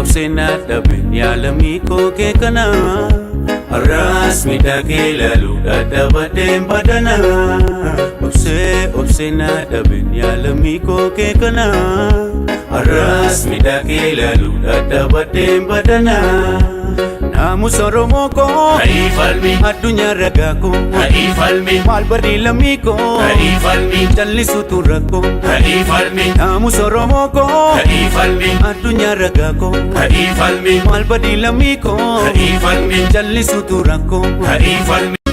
Obsee na dhabe yaalamii koo kee kana. Har'aas miidhagee ilaaluu dadhabadheen badana. Obsee, obsee na dhabe yaalamii koo kee kana. Har'aas miidhagee ilaaluu dadhabadheen badana. Naamusa Oromoo koo. Ka'ii falmi. Addunyaa ragaa koo. Ka'ii falmi. Maal badii lammii koo. Ka'ii falmi. Callisuutu rakkoo. Ka'ii falmi. Naamusa Oromoo koo. Ka'ii falmi. Addunyaa ragaa koo. Ka'ii falmi. Maal badii lammii koo. Ka'ii falmi. Callisuutu rakkoo. Ka'ii falmi.